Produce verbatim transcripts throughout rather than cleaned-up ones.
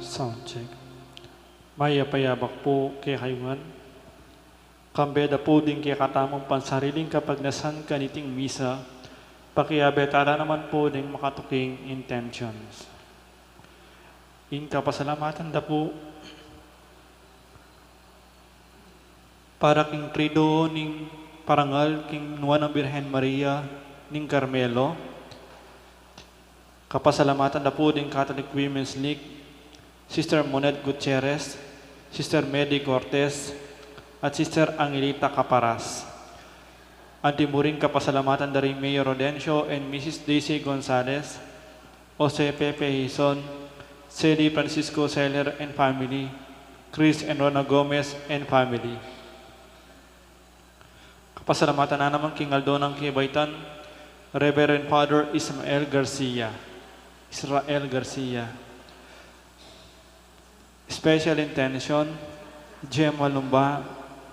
Sound check. Mayap a yabak pu kekayu ngan. Kambe da pu ding kekatamung pansariling kapagnasan kaniting misa, pakiabe tala naman pu ding makatuking intentions. Ing kapasalamatan da pu para king Triduo ning parangal king Nuan a Birhen Maria ning Carmelo. Kapasalamatan da pu ding Catholic Women's League, Sister Monet Gutierrez, Sister Medi Cortez, at Sister Angelita Caparas. Anti mu ring kapasalamatan da ring Mayor Rodencio and Missus Daisy Gonzalez, Jose Pepe Hizon, Sally Francisco Seller and family, Chris and Rona Gomez and family. Kapasalamatan na naman king aldo nang kebaitan, Reverend Father Ismael Garcia. Israel Garcia. Special intention, Gemma Lumba,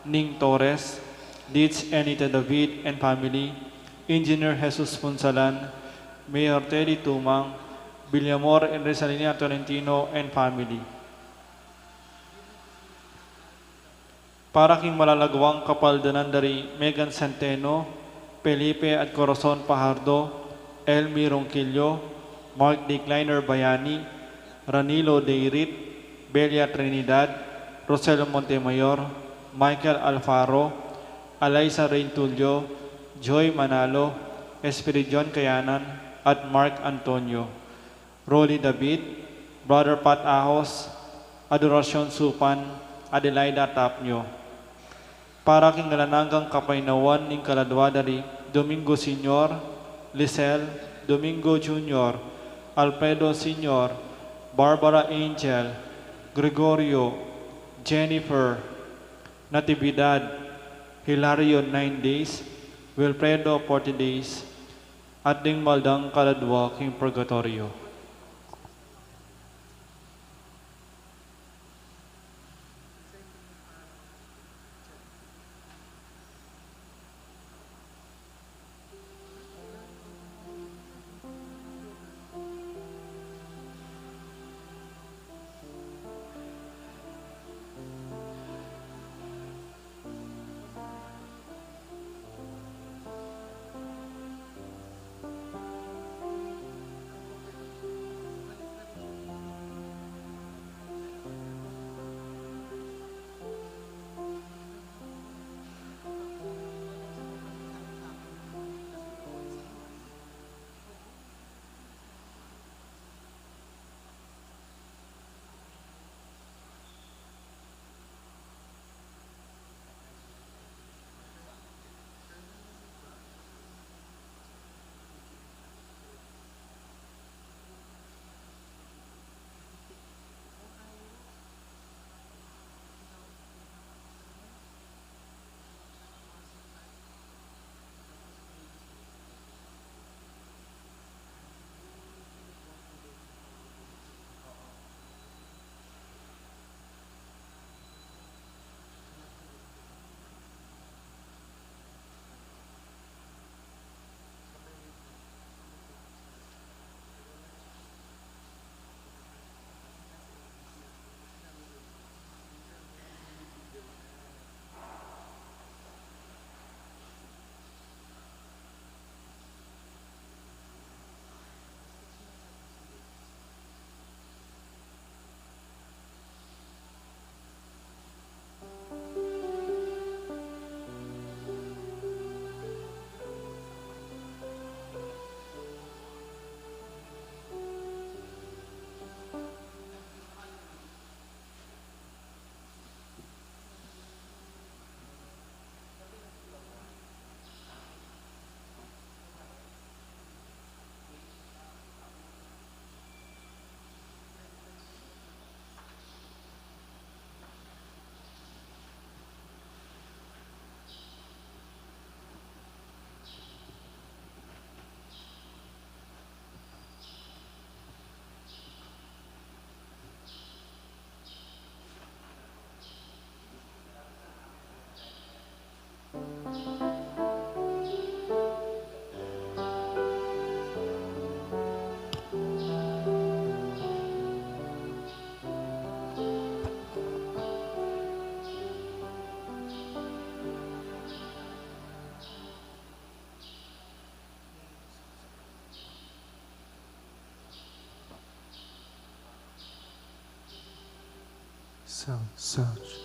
Ning Torres, Deeds Anita David and family, Engineer Jesus Punsalan, Mayor Teddy Tumang, Villamor and Resalina Tolentino and family. Para king malalagwang kapaldanan da ri Megan Centeno, Felipe at Corazon Pajardo, Elmi Ronquillo, Mark D. Kleiner Bayani, Ranilo Deirit, Belia Trinidad, Rosel Montemayor, Michael Alfaro, Alaisa Reintulio, Joy Manalo, Espiridion Kayanan, at Mark Antonio. Rolly David, Brother Pat Ahos, Adoracion Supan, Adelaida Tapnio. Para king alang anggang kapaynawan ning kaladwa da ri Domingo Senior, Lisel, Domingo Junior, Alfredo Senior, Barbara Angel, Gregorio, Jennifer, Natividad, Hilario nine days, Wilfredo forty days, at ding maldang kaladwa king purgatorio. Search.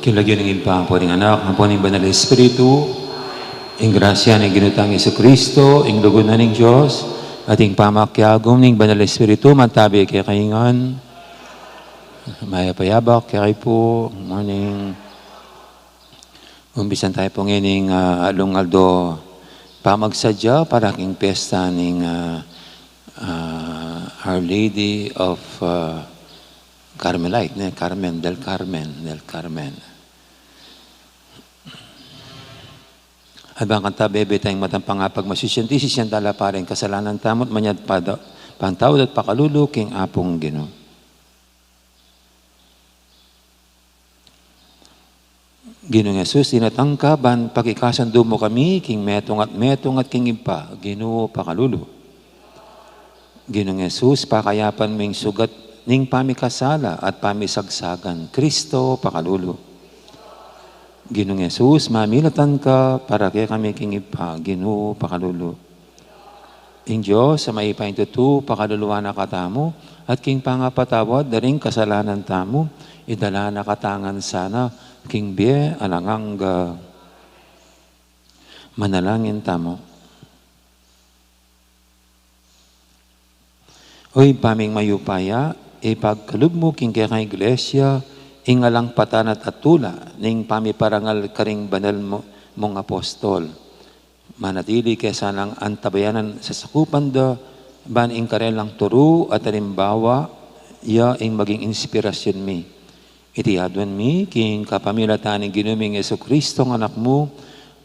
King lagyu ning Ibpa, ampo ning Anak, ampo ning Banal Espiritu, ing grasya ning Ginu tang Jesucristo, ing lugud na ning Dios, at ing pamakiagum ning Banal Espiritu, mantabi kekayu ngan. Mayap a yabak kekayu pu. Morning. Umpisan tayu pu ngening, ah, alung aldo pamagsadya para king pesta ning, ah, ah, Our Lady of, ah, Carmelite, ne? Carmen, del Carmen, del Carmen. At bang kanita bebe tayung matampang apagmasusian, disisian tala pa ring kasalanan tamu at manyawad pantawad at pakalulu king Apung Ginu. Ginung Jesus, dinatang ka ban pakikasundu mu kami king metung at metung at king Ibpa, Ginu, pakalulu. Ginung Jesus, pakayapan mu ing sugat ning pamikasala at pamisagsagan, Kristo, pakalulu. Ginung Jesus, mamilatan ka para kekami king Ibpa, Ginu, pakalulu. Ing Dios a mayupayang tutu, pakaluluan na katamu, at king pangapatawad da ring kasalanan tamu, idala na katamu ngan sana king bie alang angga. Manalangin tamu. O Ibpa ming mayupaya, ipagkalub mu king kekang Iglesia ing alang patanat a tula ning pamiparangal karing banal mu, mung apostol. Manatili ke sanang antabayanan sasakupan da, ban ing karelang turu at alimbawa ya ing maging inspirasyun mi. Iti aduan mi king kapamilatan ning Ginu ming Jesucristo, ing Anak mu,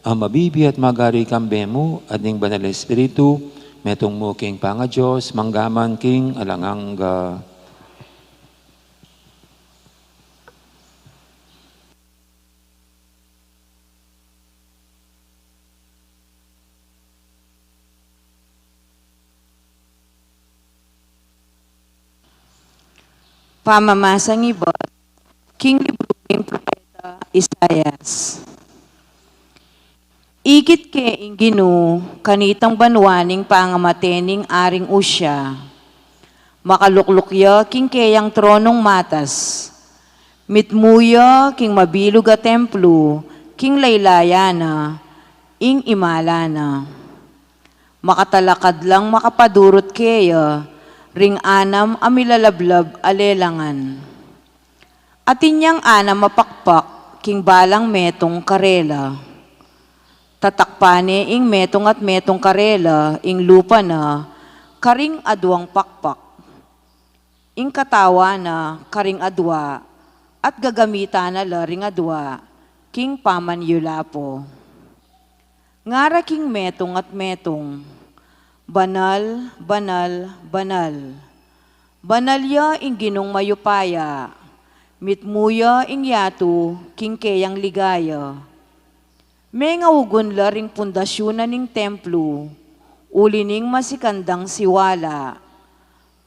a mabibie at magari kambe mu at ning Banal Espiritu, metung mu king pangaDios, mangga man king alang angga. Pamamasa king libru ning propeta Isaias. Ikit ke ing Ginu kanitang banua ning pangamate ning Aring Usia. Makalukluk ya king keyang tronung matas. Mitmu ya king mabilug a templu, king laylayan na, ing imala na. Makatalakad lang makapadurut keya ring anam a milalablab a lelangan. Atin yang anam a pakpak king balang metung karela. Tatakpan ne ing metung at metung karela ing lupa na karing aduang pakpak, ing katawan na karing adua, at gagamitan na la ring adua king pamanyulapo. Ngara king metung at metung, "Banal, banal, banal. Banal ya ing Ginung mayupaya, mitmu ya ing yatu king keyang ligaya." Mengaugun la ring pundasyun na ning templu, uli ning masikan dang siwala,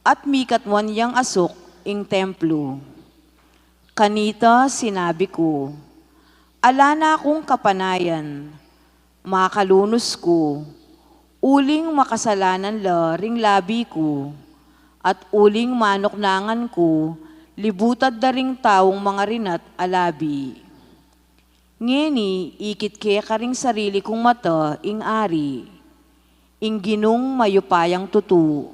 at mikatmuan yang asuk ing templu. Kanita sinabi ku, "Ala na kung kapanayan, makalunus ku, uling makasalanan la ring labi ku, at uling manuknangan ku libutad da ring taung mangarinat a labi." Ngeni, ikit ke karing sarili kung mata ing Ari, ing Ginung mayupayang tutu.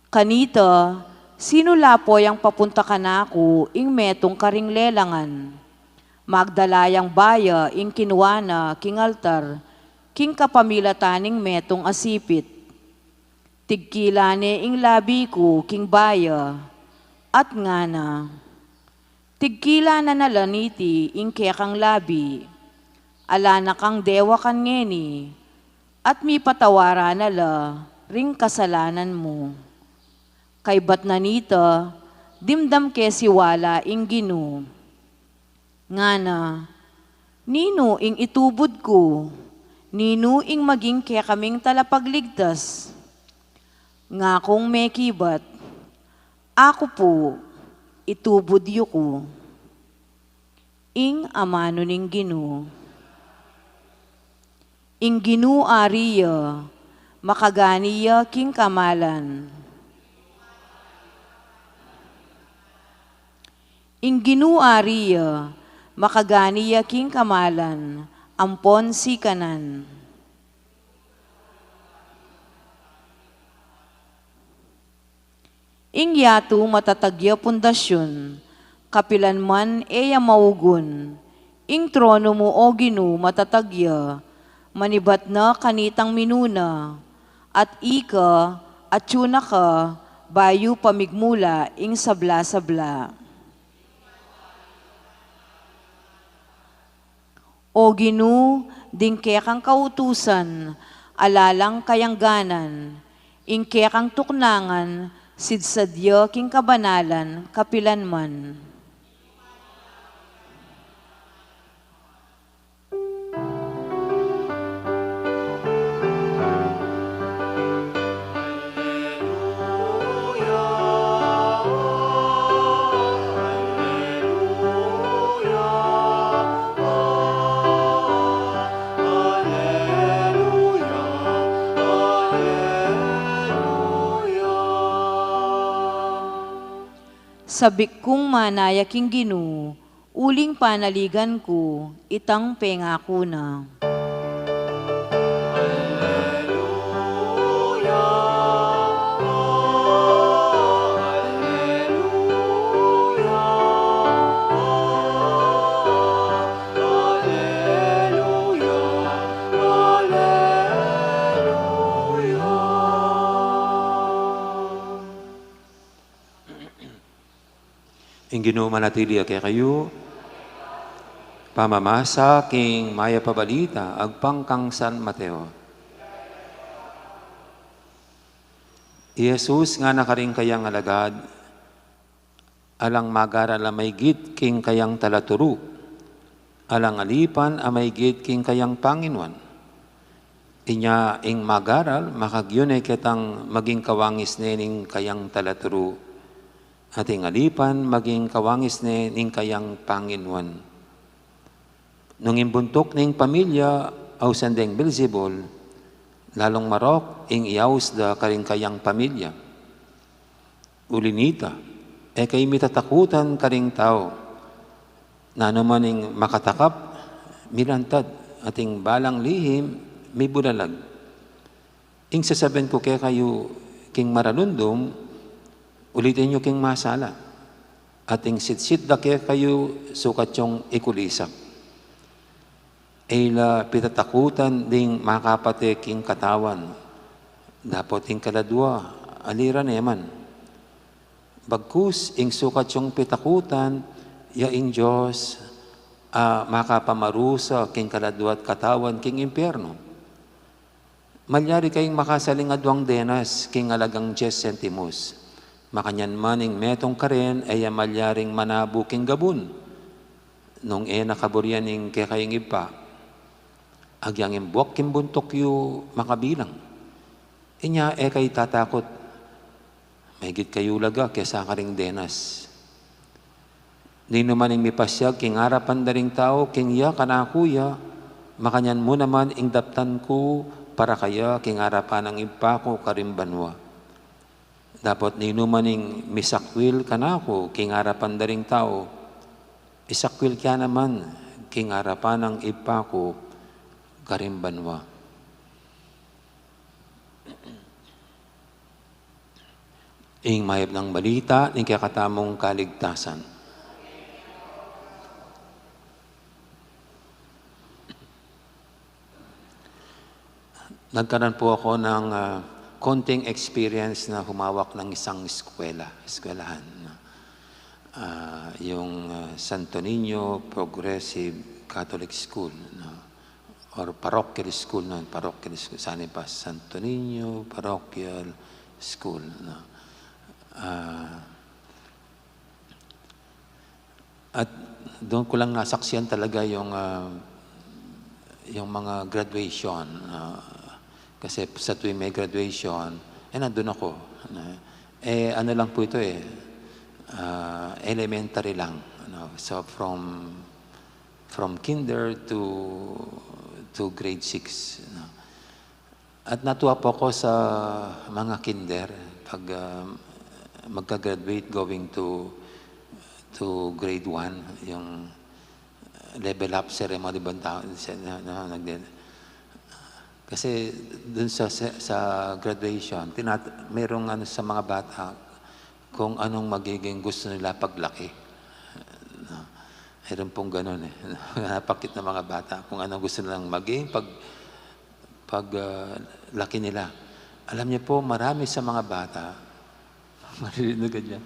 Kanita, sinulapo yang papunta kanaku ing metung karing lelangan. Magdala yang baya ing kinua na king altar, king kapamilatan ning metung a sipit. Tigkila ne ing labi ku king baya, at ngana, "Tigkila na na la niti ing kekang labi. Ala na kang dewakan ngeni, at mipatawara na la ring kasalanan mu." Kaybat na nita, dimdam ke siwala ing Ginu. Ngana, "Ninu ing itubud ku? Ninu ing maging kekaming talapagligtas?" Ngakung mekibat, "Aku pu, itubud yu ku." Ing amanu ning Ginu. Ing Ginu Ari ya, makagani ya king kamalan. Ing Ginu Ari ya, makagani ya king kamalan, ampon sikanan. Ing yatu matatag ya pundasyun, kapilan man e ya maugun. Ing tronu mu, O Ginu, matatag ya, manibat na kanitang minuna, at ika, atyu na ka, bayu pa migmula ing sabla-sabla. O Ginu, ding kekang kautusan, ala lang kayangganan, ing kekang tuknangan, sidsad ya king kabanalan, kapilan man. Sabik kung manaya king Ginu, uling panaligan ku, itang pengaku na. Ing Ginu manatili ya kekayu. Pamamasa king Mayap a Balita agpang kang San Mateo. I Jesus ngana karing kayang alagad, "Alang magaral a maigit king kayang talaturu, alang alipan a maigit king kayang panginuan." Inya ing magaral, makagyu ne ketang maging kawangis ne ning kayang talaturu, at ing alipan maging kawangis ne ning kayang panginuan. Nung ing buntuk ning pamilya ausan deng Beelzebul, lalung marok ing iaus da karing kayang pamilya. Uli nita, e kayu mitatakutan karing tau. Nanu man ing makatakap, milantad, at ing balang lihim, mibulalag. Ing sasabian ku kekayu king maralundum, ulitin yu king masala. At ing sitsit da kekayu sukat yung ikulisak. E yu la pitatakutan ding makapate king katawan, dapot ing kaladua, aliran e man. Bagkus ing sukat yung pitakutan, ya ing Dios a makapamarusa king kaladua't katawan king impiernu. Malyari kayung makasaling aduang denas king alagang dies sentimus. Makanyan man ing metung karin, e ya malyaring manabu king gabun. Nung e na kaburian ing kekayung ibpa, agyang ing buak king buntuk yu makabilang. Inya e kayu tatakut, maigit kayu laga kesa karing denas. Ninu man ing mipasyag king arapan da ring tau king ya kanaku ya, makanyan mu naman ing daptan ku para kaya king arapan nang Ibpa ku karing banua. Dapot ninu man ing misakwil kanaku king arapan da ring tau, isakwil kya naman king arapan nang Ibpa ku karing banua. Ing mayap nang balita ning kekatamung kaligtasan. Nagkaroon po ako ng, ah, konting experience na humawak ng isang eskwela, eskwelahan, no? Ah, yung, ah, Santo Niño Progressive Catholic School, no? Or parochial school, no? Parochial school, sana pa, Santo Niño Parochial School, no? Ah, At doon ko lang nasaksihan talaga yung, ah, yung mga graduation, ah, kasi sa tuwing may graduation, eh, nandun ako, no? Eh, ano lang po ito, eh, ah, elementary lang, no? So, from, from kinder to, to grade six, no? At natuwa po ako sa mga kinder pag, ah, magka-graduate going to, to grade one, yung level up ceremony ba ang tawag? Sa, na, na, nagde-, kasi dun sa, sa, sa graduation, tinat-, merong ano sa mga bata kung anong magiging gusto nila paglaki. No? Meron pong ganun eh. Napakit ng mga bata kung anong gusto nilang maging pag pag, ah, laki nila. Alam niyo po, marami sa mga bata, maririnig ka dyan.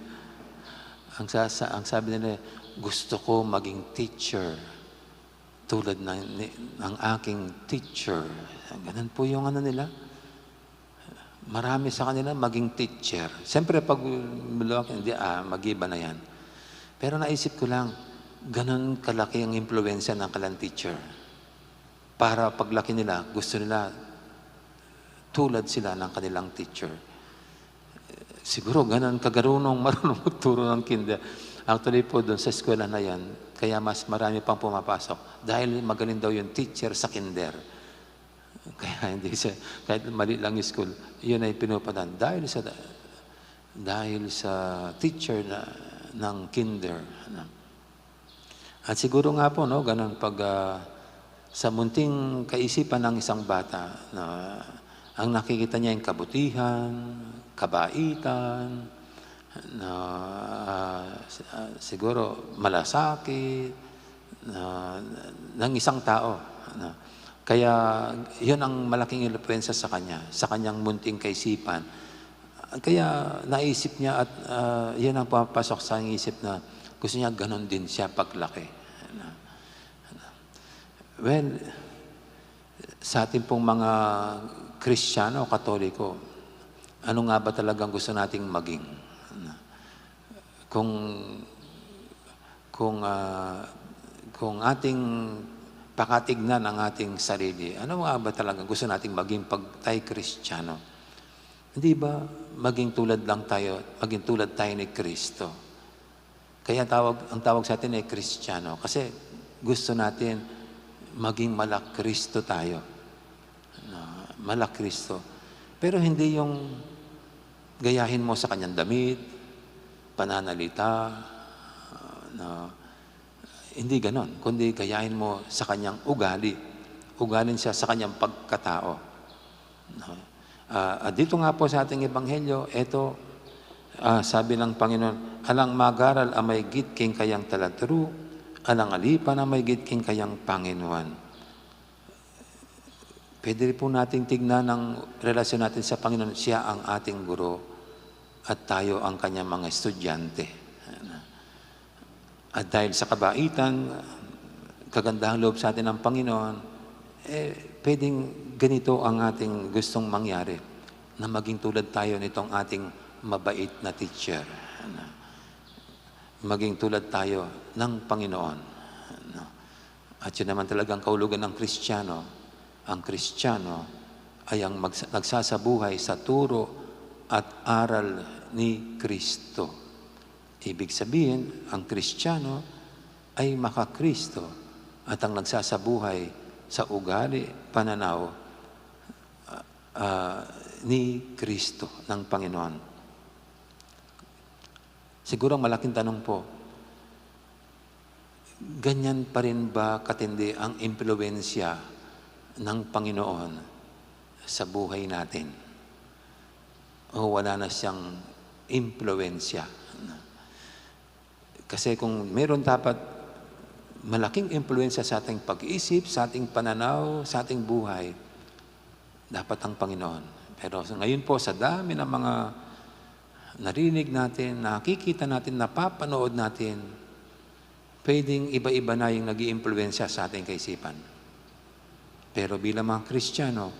Ang sa-, sa-, ang sabi nila, "Gusto ko maging teacher tulad ng, ni, ng aking teacher." Ganun po yung ano nila. Marami sa kanila maging teacher. Siyempre, pag lumaki, hindi, ah, mag-iba na yan. Pero naisip ko lang, ganun kalaki ang impluwensya ng kanilang teacher. Para paglaki nila, gusto nila tulad sila ng kanilang teacher. Siguro ganun kagarunong marunong magturo ng kinder. Actually po, doon sa eskwela na yan, kaya mas marami pang pumapasok. Dahil magaling daw yung teacher sa kinder. Kaya hindi siya, kahit mali lang yung school, yun ay pinupuntahan. Dahil sa, dahil sa teacher na, ng kinder, ano. At siguro nga po, no, ganun pag, ah, sa munting kaisipan ng isang bata, na ang nakikita niya yung kabutihan, kabaitan, na, ah, si-, ah, siguro malasakit, na, ng isang tao, no? Kaya yun ang malaking impluwensya sa kanya, sa kanyang munting kaisipan. Kaya naisip niya at, ah, yun ang pumapasok sa kanyang isip na gusto niya ganun din siya paglaki. Well, sa ating pong mga Kristiyano, Katoliko, ano nga ba talagang gusto nating maging? Kung, kung, ah, kung ating pakatignan ang ating sarili, ano nga ba talagang gusto nating maging pag tayo Kristiyano? Hindi ba maging tulad lang tayo, maging tulad tayo ni Kristo? Kaya tawag, ang tawag sa atin ay Kristiyano. Kasi gusto natin maging malakristo tayo. Na malakristo. Pero hindi yung gayahin mo sa kanyang damit, pananalita, na hindi ganon, kundi gayahin mo sa kanyang ugali. Ugalin siya sa kanyang pagkatao. No? Ah, at dito nga po sa ating ebanghelyo, eto, ah, sabi ng Panginoon, "Alang magaral a maigit king kayang talaturu, alang alipan a maigit king kayang panginuan." Pwede rin po nating tignan ang relasyon natin sa Panginoon. Siya ang ating guro at tayo ang kanyang mga estudyante. At dahil sa kabaitan, kagandahang loob sa atin ng Panginoon, eh, pwedeng ganito ang ating gustong mangyari, na maging tulad tayo nitong ating mabait na teacher. Ano? Maging tulad tayo ng Panginoon. Ano? At yun naman talagang kaulugan ng Kristiyano. Ang Kristiyano ay ang magsa-, nagsasabuhay sa turo at aral ni Kristo. Ibig sabihin, ang Kristiyano ay makakristo at ang nagsasabuhay sa ugali, pananaw, ah, ni Kristo, ng Panginoon. Siguro ang malaking tanong po, ganyan pa rin ba katindi ang impluwensya ng Panginoon sa buhay natin? O wala na siyang impluwensya? Kasi kung meron dapat malaking impluwensya sa ating pag-iisip, sa ating pananaw, sa ating buhay, dapat ang Panginoon. Pero sa, ngayon po, sa dami ng mga narinig natin, nakikita natin, napapanood natin, pwedeng iba-iba na yung nag-iimpluwensya sa ating kaisipan. Pero bilang mga Kristiyano,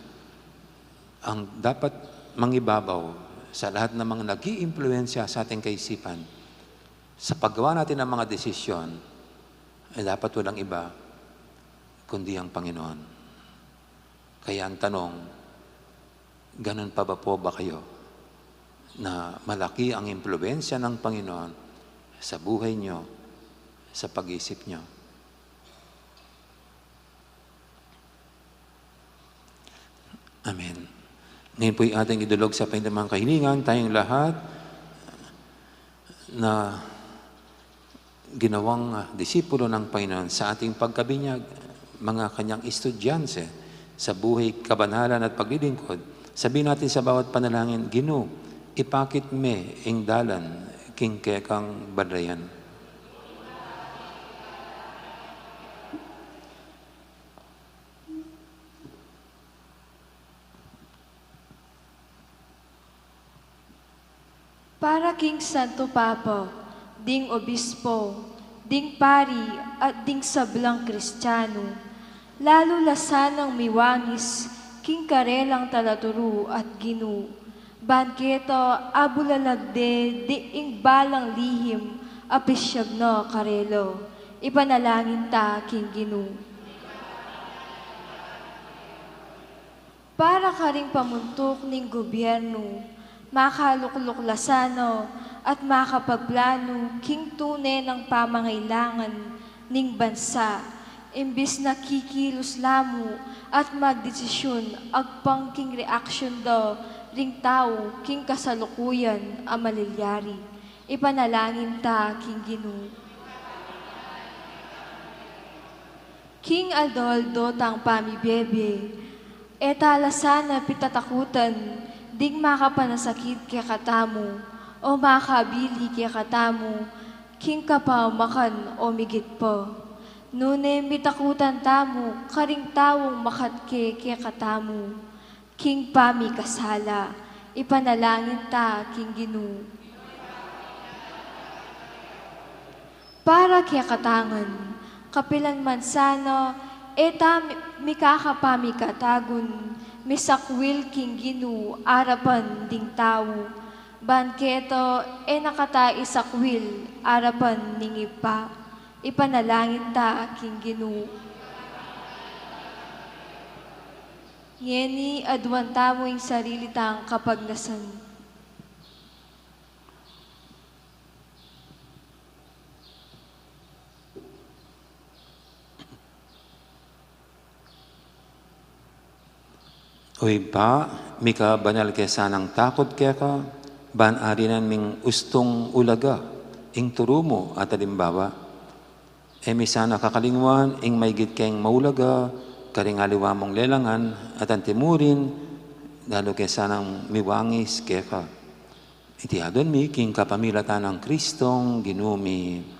ang dapat mangibabaw sa lahat ng mga nag-iimpluwensya sa ating kaisipan, sa paggawa natin ng mga desisyon, ay dapat walang iba kundi ang Panginoon. Kaya ang tanong, ganun pa ba po ba kayo na malaki ang impluwensya ng Panginoon sa buhay nyo, sa pag-iisip nyo? Amen. Ngayon po'y ating idulog sa pindamang kahilingan, tayong lahat na ginawang, ah, disipulo ng Panginoon sa ating pagkabinyag, mga kanyang estudyante sa buhay kabanalan at paglilingkod. Sabihin natin sa bawat panalangin, "Ginu, ipakit me ing dalan king kekang banlayan." Para king Santo Papa, ding obispo, ding pari, at ding sablang Kristiyano, lalu la sanang miwangis king karelang talaturu at Ginu, ban keta abulalag de ding balang lihim a pisyag na karela. Ipanalangin ta king Ginu. Para karing pamuntuk ning gobyernu, makalukluk la sana at makapagplanu king tune nang pamangailangan ning bansa, imbis na kikilos la mu at magdesisyun agpang king reaksyun da ring tau king kasalukuyan a malilyari. Ipanalangin ta king Ginu. King aldo-aldo tang pamibie-bie, e ta la sana pitatakutan ding makapanasakit kekatamu o makabili kekatamu king kapamakan o migit pa. Nune mitakutan tamu karing taung makat ke kekatamu king pamikasala. Ipanalangin ta king Ginu. Para kekatang ngan, kapilan man sana, e ta mi-, mikakapamikatagun misakwil king Ginu arapan ding tau, ban keta e na kata isakwil arapan ning Ibpa. Ipanalangin ta king Ginu. Ngeni, aduan tamu ing sarili tang kapagnasan. O Ibpa, mika banal ke sanang takut keka, ban arinan ming ustung ulaga ing turu mu at alimbawa. E mi sana kakalingwan ing maigit keng maulaga karing aliwa mung lelangan, at antimurin dalu ke sanang miwangis keka. Iti aduan mi king kapamilatan nang Kristong Ginu mi.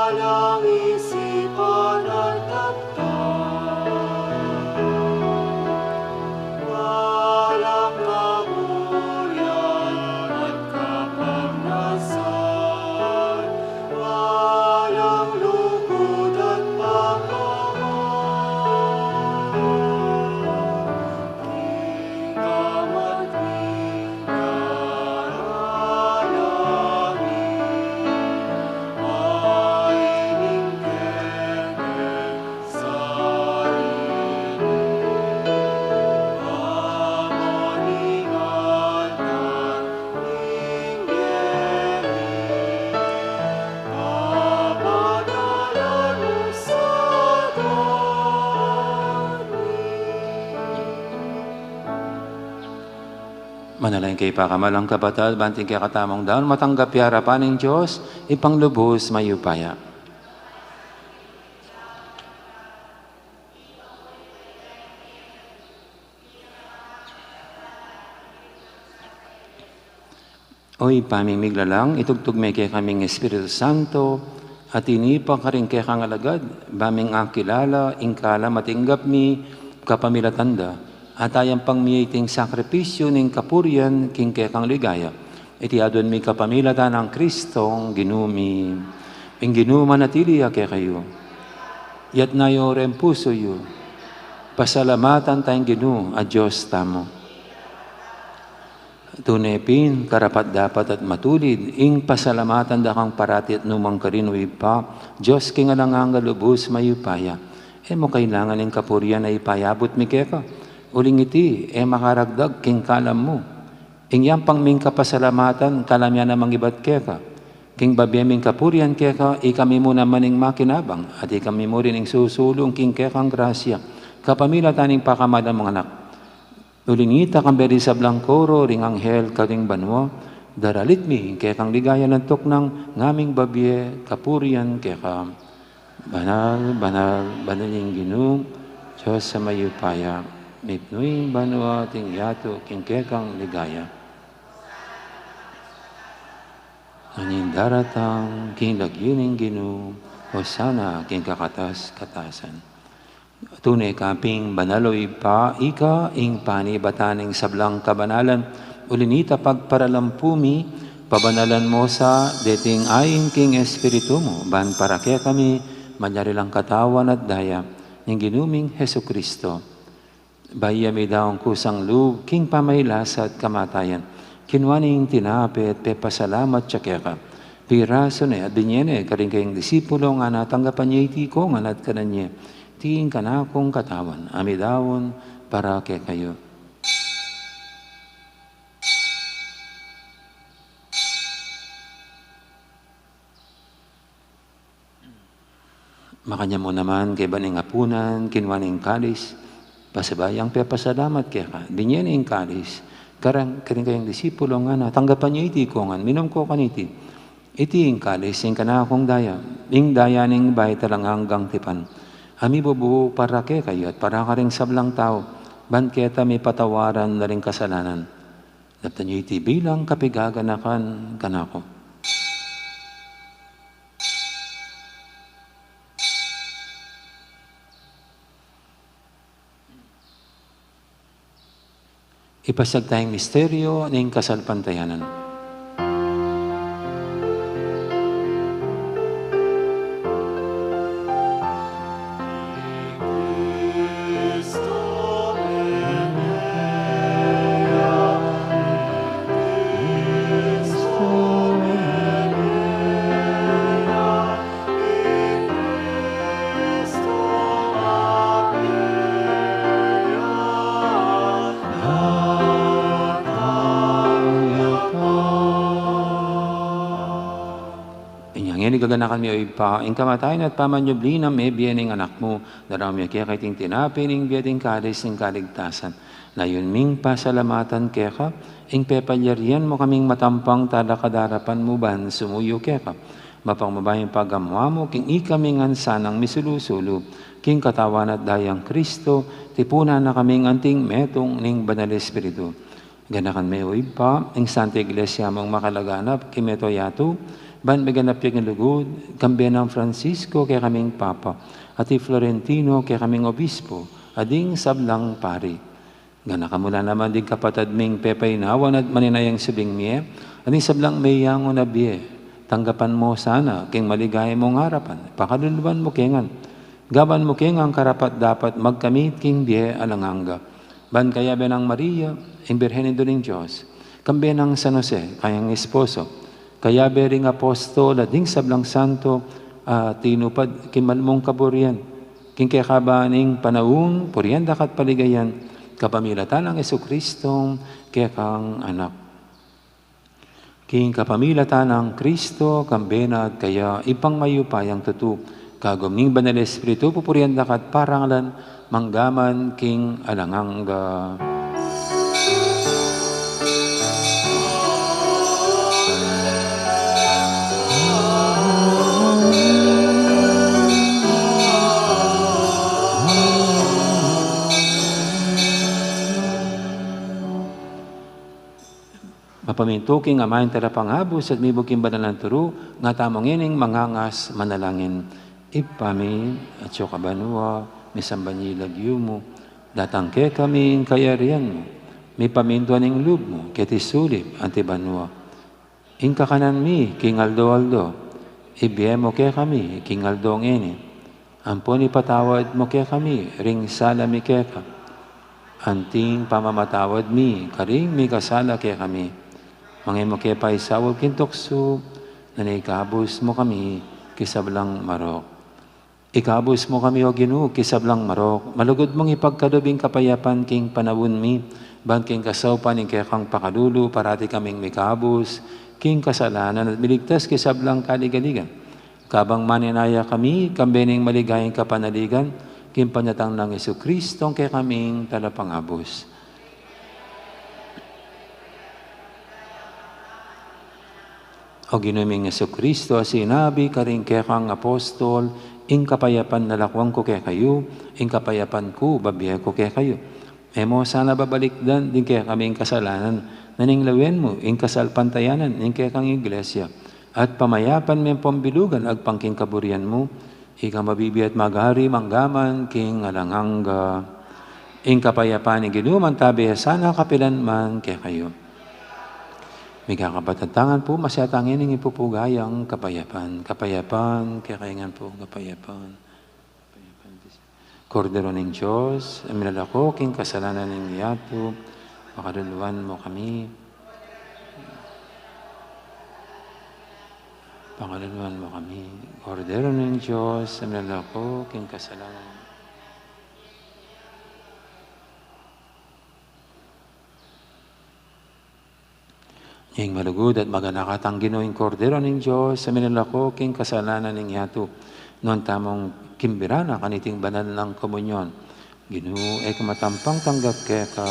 Walang isipan at takdal, walang kaburian at kapamnasan, walang lugud at pagkawan. Manalangin kayu pakamalan kung kapatad, ban ing kekatamung daun matanggap ya arapan ning Dios, Ibpang lubus mayupaya. O Ibpa ming miglalang, itugtug me kekami ing Espiritu Santo, at tinipa karing kekang alagad, ban ming akilala ing kalam at inggap mi kapamilatan da, at ayampang mi iting sakripisyu ning kapurian king kekang ligaya. Iti aduan mi kapamilatan nang Kristong Ginu mi. Ing Ginu manatili ya kekayu. Iyatas yu reng pusu yu. Pasalamatan taya ing Ginu a Dios tamu. Tune pin, karapat-dapat at matulid ing pasalamatan da kang parati at nu man karin, o Ibpa, Dios king alang angga, lubus mayupaya. E mu kailangan ing kapurian a ipayabut mi keka, uling iti e makaragdag king kalam mu. Ing yampang ming kapasalamatan, kalam ya namang ibat keka. King babie ming kapurian keka, ikami mu naman ing makinabang, at ikami mu rin ing susulung king kekang grasya, kapamilatan ning pakamalan mung Anak. Uli nita, kambe ding sablang koro ring anghel karing banua, daralit mi ing kekang ligaya, lantuk nang ngaming babie kapurian keka. Banal, banal, banal ing Ginu, Dios a mayupaya, mipnu ing banua at ing yatu king kekang ligaya. Ngening daratang king lagyu ning Ginu, Hosana king kakatas-katasan. Tune ka pin banal, o Ibpa, ika ing panibatan ning sablang kabanalan, uli nita pagparalampu mi, pabanalan mu sa deting ain king Espiritu mu, ban para kekami malyari lang katawan at daya ning Ginu ming Jesucristo. Bayu ya midaun kusang lub king pamagkasakit at kamatayan, kinua ne ing tinape at pepasalamat ya keka. Pirasu ne at binie ne karing kayang disipulo, ngana, tanggapan ye iti ikayu ngan at kanan ye. Iti ing kanakung katawan a midaun para kekayu. Makanyan mu naman kaybat ning apunan, kinua ne ing kalis, pasibayu yang pepasalamat keka, binie ne ing kalis karing, karing kayang disipulo, ngana, tanggapan ye iti ikayu ngan, minum kayu kaniti. Iti ing kalis ning kanakung daya, ing daya ning bayu at alang anggang tipan, a mibubu para kekayu at para karing sablang tau, ban keta mipatawaran la ring kasalanan. Daptan yu iti bilang kapigaganakan kanaku. Ipasiag taya ing misteryo ning kasalpantayanan. Inya ngeni gaganakan mi, o Ibpa, ing kamatayan at pamanyubli nang mebie ning Anak mu, daraun mi keka iting tinape ning bie at ing kalis ning kaligtasan. Layun ming pasalamatan keka ing pepalyarian mu kaming matampang talakad king arapan mu ban sumuyu keka. Mapagmabayung pagamu-amu king ikami ngan sanang misulu-sulu king katawan at dayang Kristo, tipunan na kaming anting metung ning Banal Espiritu. Ganakan me, o Ibpa, ing Santa Iglesia mung makalaganap king mabilug a yatu, ban miganap ya king lugud, kambe nang Francisco kekaming Papa, at i Florentino kekaming Obispo, at ding sablang pari. Ganakan mu la naman ding kapatad ming pepainawan at maninayang subling mie, at ding sablang meyangu na bie. Tanggapan mu sana king maligaya mung arapan, pakaluluan mu ke ngan. Gawan mu ke ngan karapat-dapat magkamit king bie alang angga. Ban kayabe nang Maria, ing Birhen Indu ning Dios, kambe nang San Jose, kayang esposo, kayabe ring apostol at ding sablang santo a tinupad king mal mung kaburian, king kekaba ning panaun, purian da ka at paligayan, kapamilatan nang Jesucristo, kekang Anak. King kapamilatan nang Kristo, kambe na at kaya, Ibpang mayupayang tutu, kagum ning Banal Espiritu, pupurian da ka at parangalan, mangga man king alang angga. Mapamintu king Ama ing Talapangabus at mibug king banal nang turu, nga tamu ngening mangangas manalangin. Ibpa mi, atsu ka banua, misamban ya ing lagyu mu, datang kekami ing kayarian mu, mipamintuan ing lub mu, keti sulip anti banua. Ing kakanan mi king aldo-aldo, ibie mu kekami king aldo ngeni. Ampon ipatawad mu kekami ring sala mi keka, anting pamamatawad mi karing mikasala kekami. Manga e mu ke paisaul king tuksu, nune ikabus mu kami king sablang marok. Ikabus mu kami, O Ginu, king sablang marok, malugud mung ipagkalub ing kapayapan king panaun mi, ban king kasaupan ning kekang pakalulu parati kaming mikabus king kasalanan at miligtas king sablang kaligaligan. Kabang maninaya kami, kambe ning maligayang kapanaligan, king panyatang nang Jesucristo, kekaming Talapangabus. O Ginu ming Jesucristo, a sinabi karing kekang apostol, ing kapayapan lakwan ku kekayu, ing kapayapan ku babie ku kekayu. E mu sana babalikdan ding kekaming kasalanan, nune lawen mu ing kasalpantayanan ning kekang Iglesia, at pamayapan me pambilugan agpang king kaburian mu, ika mabibie at magari mangga man king alang angga. Ing kapayapan ning Ginu mantabe ya sana kapilan man kekayu. Mikakapatad tang pu, masyat tang ipupuga yang kapayapan. Kapayapan kekayu ngan pu, kapayapan. Kordero ning Dios, a milalako king kasalanan ning yatu, pakaluluan mu kami. Pakaluluan mu kami. Kordero ning Dios, a milalako king kasalanan. Ing malugud at maganaka tang Ginu, ing Kordero ning Dios, a milalako king kasalanan ning yatu. Nuan tamung kimbira na kaniting banal nang komunyon. Ginu, e ku matampang tanggap keka,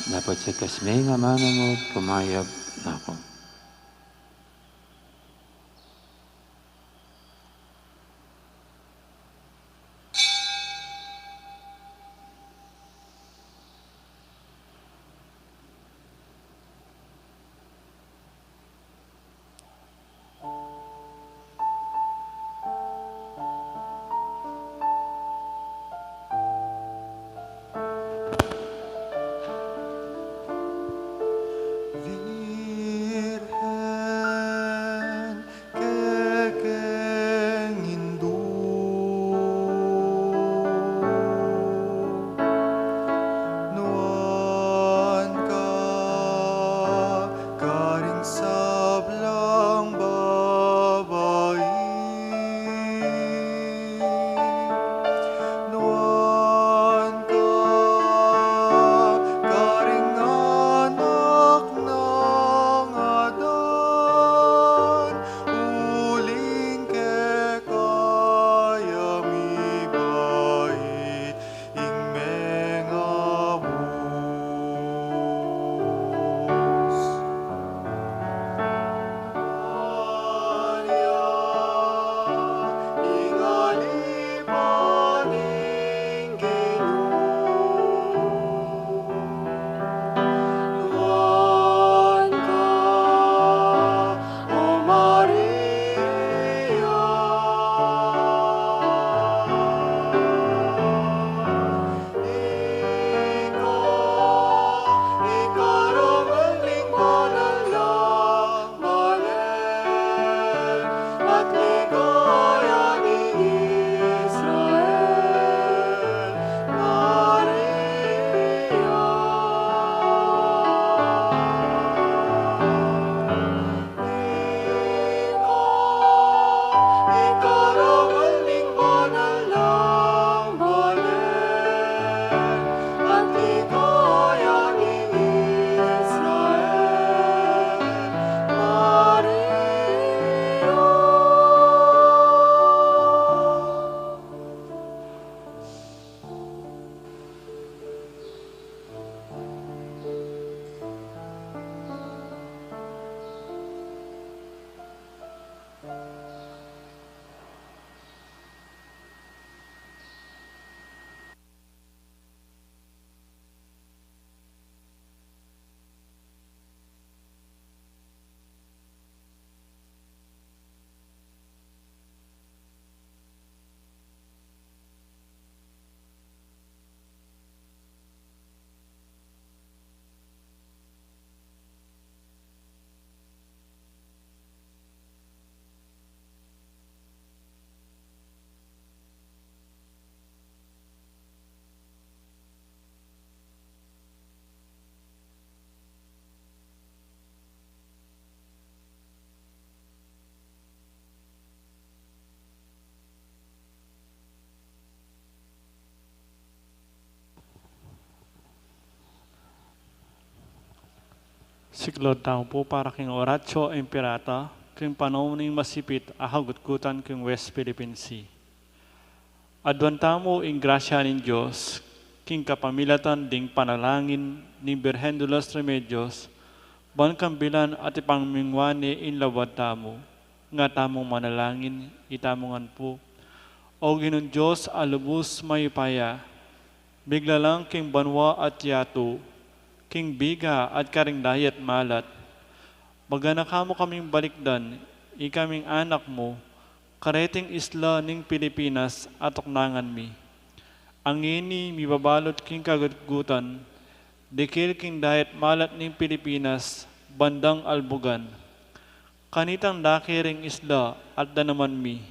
dapot sa kasmeng amanamut kumayap na ku. Siklaud tamu pu para king Oratio Imperata, king panaun ning masipit a kagutgutan king West Philippine Sea. Aduan tamu ing grasya ning Dios, king kapamilatan ding panalangin ning Birhen de los Remedios, ban kambilan at ipangmingwan ne ing labuad tamu, nga tamung manalangin, itamu ngan pu. O Ginung Dios a lubus mayupaya, miglalang king banua at yatu, king biga at karing dayat malat. Maganaka mu kaming balikdan, ikaming anak mu, kareting isla ning Pilipinas a tuknangan mi. Ngeni mibabalud king kagutgutan, dikil king dayat malat ning Pilipinas, bandang albugan. Kanitang dake ring isla at danaman mi.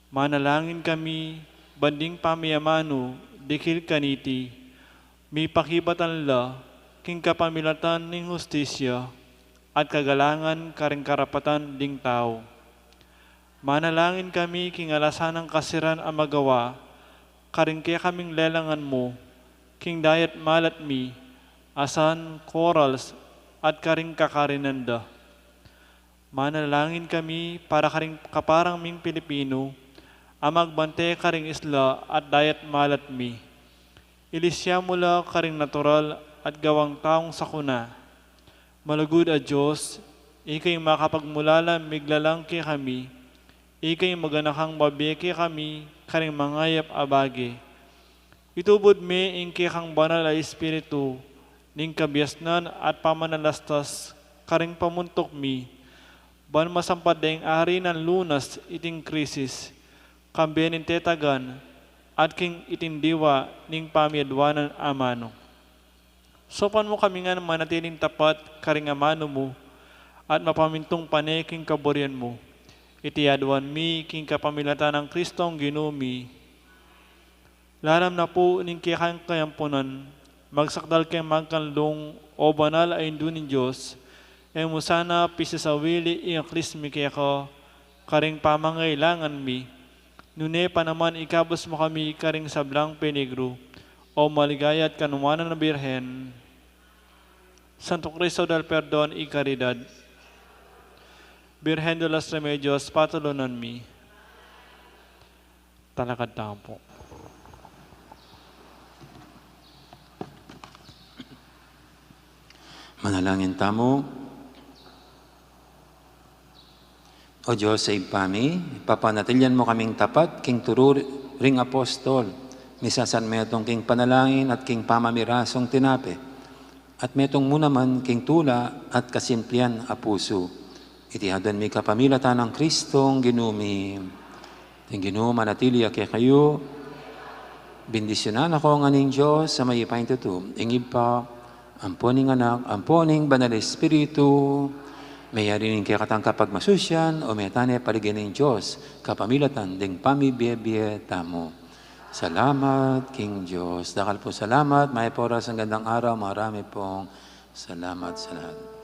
Manalangin kami, ban ding pamiamanu, dikil kaniti, mipakibatan la, king kapamilatan ning hustisya, at kagalangan karing karapatan ding tau. Manalangin kami king alasan nang kasiran a magawa, karing kekaming lelangan mu, king dayat malat mi, asan, corals, at karing kakarinan da. Manalangin kami para karing kaparang ming Pilipinu, a magbante karing isla at dayat malat mi. Ilisya mu la karing natural at gawang taung sakuna. Malugud a Dios, ika ing makapagmulala miglalang kekami, ika ing maganakang babie kekami, karing mangayap a bage. Itubud me ing kekang banal a Espiritu, ning kabiasnan at pamanalastas, karing pamuntuk mi, ban masampat deng ari nang lunas iting krisis, kambe ning tetagan, at king iting diwa ning pamiaduanan amanu. Saupan mu kami ngan manatiling tapat karing amanu mu, at mapamintung pane king kaburian mu. Iti aduan mi king kapamilatan nang Kristong Ginu mi. Lalam na pu ning kekang kayampunan, magsakdal keng magkanlung, o banal a Indu ning Dios, e mu sana pisisawili ing aklis mi keka, karing pamangailangan mi, nune pa naman ikabus mu kami karing sablang peligru, o maligaya at kanuanan a Birhen. Santo Cristo del Perdon y Caridad, Birhen de los Remedios, patulunan mi. Talakad tamu pu. Manalangin tamu. O Dios a Ibpa mi, papanatilian mu kaming tapat king turu ring apostol, misan metung king panalangin at king pamamirasung tinape, at metung mu naman king tula at kasimplian a pusu. Iti aduan mi kapamilatan nang Kristong Ginu mi. Ing Ginu manatili ya kekayu. Bendisyunan na kayu ngan ning Dios a mayupayang tutu, ing Ibpa, ampo ning Anak, ampo ning Banal Espiritu. Meyari ne ing kekatang kapagmasusian, o meta ne ing paligaya ning Dios kapamilatan ding pamibiebie tamu. Salamat king Dios. Dakal pung salamat, mayap a oras, magandang araw, marami pong salamat sa lahat.